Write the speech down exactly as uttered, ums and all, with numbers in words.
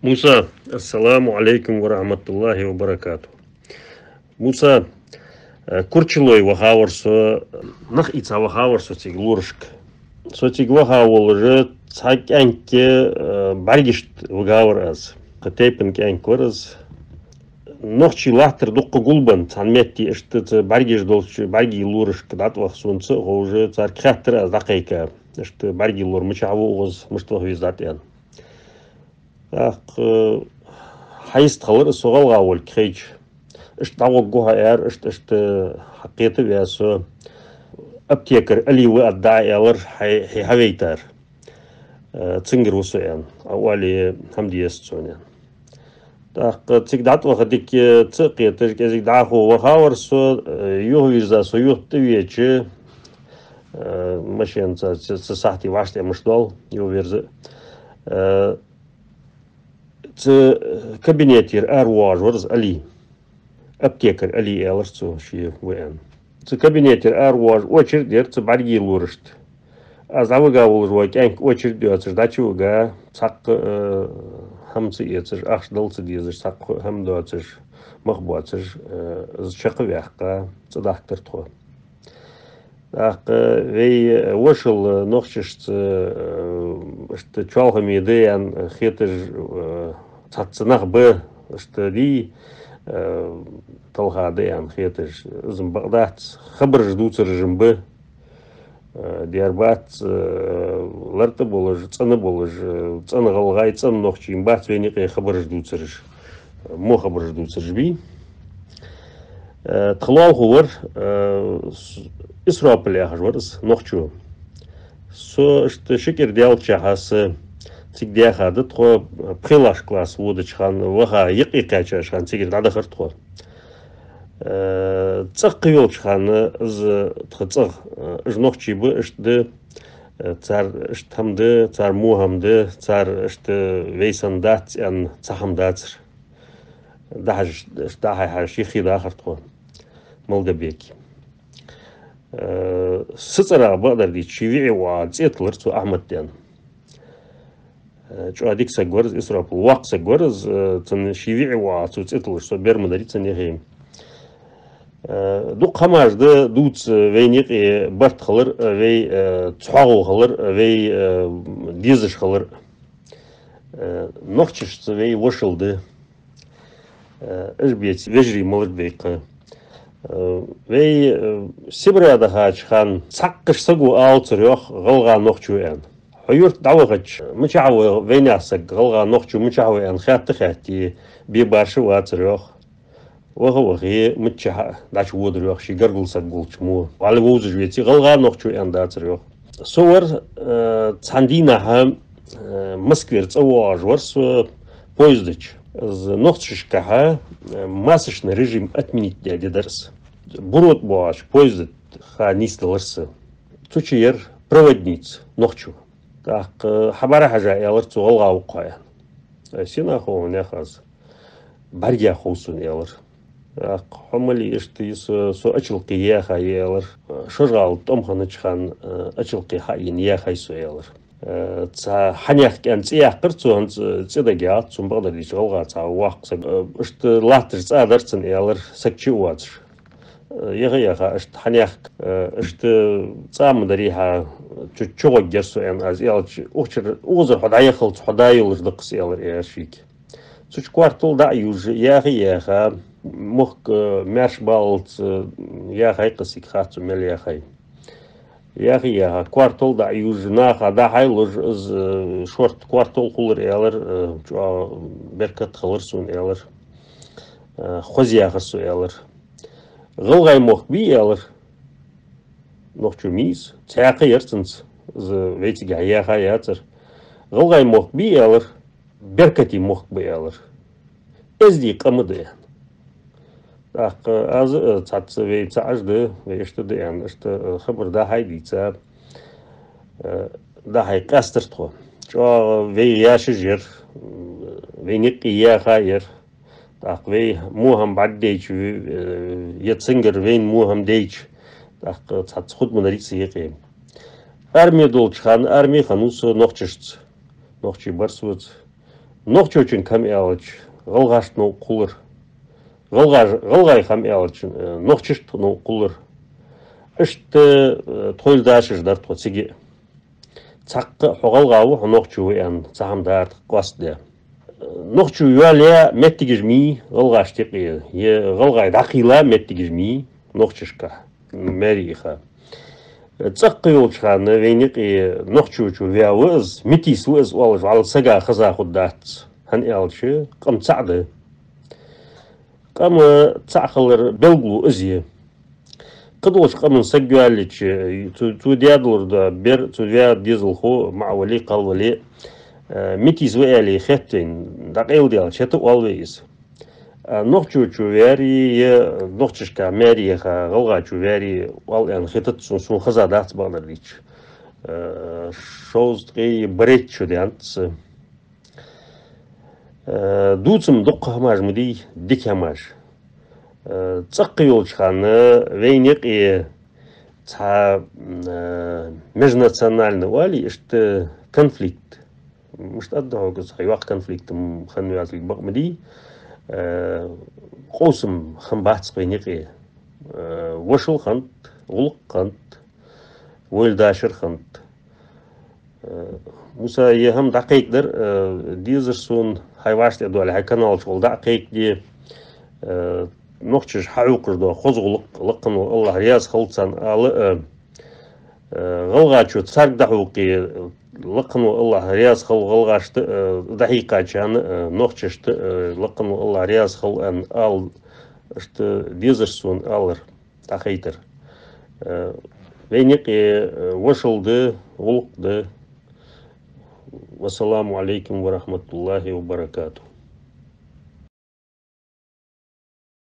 Муса, ассаламу Ӏалайкум ва рахьматуллахӀи ва баракатухӀ. Муса, э, Курчалой вахавар со, нах ийца вахавар со цига лорашка. Со цига ваха волаш, цхьа кӀаьнк, э, бӀаргашта вигавар аз. Кхы тайпан кӀаьнк вар из. Нохчий латтар дукха гулбенна, цхьан метте иштта цу бӀаргаш долча бӀаргий лорашка дӀатӀаваха сона ца а ховш, царга хаьттар аз дӀакхайка. Иштта бӀаргий лор мичахьа ва укхаза, мишта ваха веза дӀатӀа аьнна. ТӀаккха, э, хьайста хилар со гӀалгӀа волга хайча. Иштта дӀагӀоргва хьо, аьлар, иштта, иштта хьакхета а ваь со. Аптекарь Али ва атта дӀа, аьлар, хьай, хьай хьавайтар. Э, цунгара ва со аьнна. Ӏа оале хӀама дезац сона аьнна. ТӀаккха цига дӀатӀаваха дика ца а кхеташ, кӀезига дӀахо вахавар со, э, юхавийрза со юхатӀавеча, э, машенаца цу, цу сахьте вӀаштӀехьа мишта доал, юхаверза. Э, цу кабинетера аравоагӀаш вар из Али. Аптекарь Али, аьлар цо, ше ва аьнна. Цу кабинетера аравоагӀаш очередь яр цу бӀаргий лорашта. Аз дӀавига волаш вола кӀаьнк очередь йоацаш дӀачувига, цхьаккха, э, хӀама ца эцаш, ахча дала ца дезаш, цхьаккха хӀама доацаш, мах боацаш, э, из чакхваьккха, цӀадахьийтар тхо. ТӀаккха вай вошал нохчашца, э, иштта чоалхане да аьнна хеташ, э, цхьацца нах ба, иштта дий, э, талха да аьнна хеташ. Из-м бакъ дац, хабараш дувцараш-м ба. Э, дера бац, э, лартӀа болаш, цӀена болаш, э, цӀена гӀалгӀай, цӀена нохчий-м бац вайна юкъе хабараш дувцараш. Э, во хабараш дувцараш бий. Э, тха лоалахо вар, э, с-, Исропал яхаш вар из, нохчо. Со иштта ши кӀира даьлча хьа са цига даьха да, тхо пхелагӀча классе водача хана ваха, юкъе кхаьчача хана цигара дӀадахар тхо. Э, цӀагӀа кхы йолча хана из тха цӀагӀа, э, уж нохчий ба, иштта да, э, цар иштта хӀама да, цар во хӀама да, цар иштта вай санна дац аьнна цхьа хӀама дацар. ДӀахьажа, дӀахьежа, хий дахар тхо Малгобеке. Э, са цӀерагӀа бакъдар дийцача, ший виӀий воӀа цӀи тиллар цо Ахьмад аьнна. Э, чӀоагӀа дика саг вар из Исропал, воккха саг вар из, э, цун ший виӀий воӀа цо цӀи тиллар, со бер ма дарий цун юхе. Э, дукха хӀамаш да дувца вайна юкъе барт хилар, э, вай, э, цхьоагӀо хилар, э, вай, э, дезаш хилар. Э, нохчашца вай вошал да. Э, уж беций вежарий малаш ба-кх. Э, вай, э, Сибре дахача хана цхьаккха саго алацар йоах гӀалгӀа, нохчо аьнна. Хьо юрта дӀавахача, мичахьа ва вайнаьха саг, гӀалгӀа, нохчо мичахьа ва аьнна хаьтта а хаьтте, бе-башха вацар йоах. Ваха а вахе, миччахьа а дӀачуводар йоах, ший гаргара саг волча мо. Вале вовзаш веце, гӀалгӀа, нохчо аьнна дацар йоах. Со вар, э, цхьан дийнахьа, э, Москвера цӀавоагӀаш вар со поезда чу. Из нохчашкахьа, э, масочный режим отменить даь ди дар из. Буро тӀа боагӀача поезда тӀа ха нийсделар са. Цу чу яр проводница, нохчо. ТӀаккха хьабӀарахьежа аьлар цо: «ГӀалгӀа ва-кх хьо», аьнна. «Э, сенах хов хьона?» — аьлар аз. «БӀаргех хов сона», — аьлар. «ТӀаккха хьо малав?» — «Иштта из со, со Ачалкхе яьха я», — аьлар. «ШожгӀала тӀом хиннача хана, э, Ачалкхе хьаена яьха я со», — аьлар. Э, цхьа Хьанехк аьнна цӀи яьккхар цо, хӀанз цӀи дагаяц сона, бакъдар дийцача, гӀалгӀа цхьа воккха саг. Э, иштта латташ цӀа дар цун, аьлар, саг чу а воацаш. Э, яха а яьха, иштта Хьанехк, э, иштта цӀа ма дарий хьа, чу, чугӀоргьяр со, аьнна, аз аьлча, укх чура, укхазара хьо дӀаяххалца хьо да йолаш да-кх из, аьлар, аьлар шийга. Цу чу коартол дӀа а ювш, яха а яьха, мохк, э, маьрша баллалца, э, яьхай-кх из, цига хац цо мел яьхай. Яха а яьха, коартол дӀа а ювш, наха дӀа-хьа а луш, из, э, шортта коартол хулар, аьлар, э, чӀоагӀа беркат хилар сона, аьлар. Э, хоза яьхар со, аьлар. «ГӀалгӀай мохк бий?» — аьлар. Нохчо мийса цхьаькха яр цунца, из вайцигахьа яьха яцар. «ГӀалгӀай мохк бий?» — аьлар. «Беркате мохк ба», — аьлар. «Эздий къам да», — аьнна. ТӀаккха аз, э, цхьацца вай цхьа Ӏаш да, вай иштта да, аьнна, иштта, э, хабар дӀа-хьа дийца, э, дӀа-хьа къаьстар тхо. ЧӀоагӀа вай яшаш яр, м, вайна юкъе яьха яр. ТӀаккха вай во хӀама бӀаргадайча, э, е цунгара вайна во хӀама дайча, тӀаккха цхьацца хургдар-кх цу юкъе. Арме долча хана арме хиннав со нохчашца. Нохчий бар соца. Нохчочун хӀама аьлча, гӀалгӀашта новкъа хулар. ГӀалгӀаш-, гӀалгӀай хӀама аьлча, э, нохчашта новкъа хулар. Иштта, э, тхоайла дашаш дар тхо цига. Цхьаккха хьо гӀалгӀа ва, хьо нохчо ва аьнна, цхьа хӀама дар тха къоастадаь. Нохчо йоалаяь моттигаш ма йий гӀалгӀашта юкъе, е гӀалгӀай дӀакхийла моттигаш ма йий нохчашка, маьре яха. ЦӀаккха йолча хана вайна юкъе нохчочо ваь ва из, метис ва из оалаш вӀалла сага хеза хургдац, хӀана аьлча къам цаӀ да. Къам цаӀ хилара белгало из я. Кхыдолча къаман саг йоалаеча, цо, цо даь долаш да бер, цо ваь дезалхо, маӀа вале, кхалла вале, э, метис ва аьле хет вайна, дӀакъайладаьлча, хӀаьта а оал вай из. А нохчочо ваьри, е нохчашка маьре яха гӀалгӀачо ваьри, оал аьнна хетац сона, сона хезадац, бакъдар дийцача. Э, шовзткъеи барайтта шу даьннад из. Э, дувца-м дукха хӀамаш ма дий, дика хӀамаш. Э, цӀаккха йолча хана вайна юкъе цхьа, э, межнациональный оалий, иштта конфликт. Мишта аргда хьога, цхьа йоккха конфликт-м хинна везалга бакъ ма дий. Э, къовсам хинна бац вайна юкъе. Э, вошал хиннад, гӀулакх хиннад, вайла дашар хиннад. Э, Муса, ер хӀама дӀакхайкадар, э, дезар сона, хьай вӀаштӀехьдоале, хьай канал чу гӀолла дӀа а кхайкаде, э, нохчаша хьахьокхаш дола хоза гӀулакх, лакха вола АллахӀ раьза хилва царна ала, э, э, гӀалгӀачо царга дӀахьокхе, лакха вола АллахӀ раьза хилва гӀалгӀашта, э, дӀахьийкхачарна, э, нохчашта, э, лакха вола АллахӀ раьза хилва аьнна ала, иштта дезар сона алар. ДӀахайтар. Э, вайна юкъе, э, вошал да, гӀулакх да. والسلام عليكم ورحمة الله وبركاته.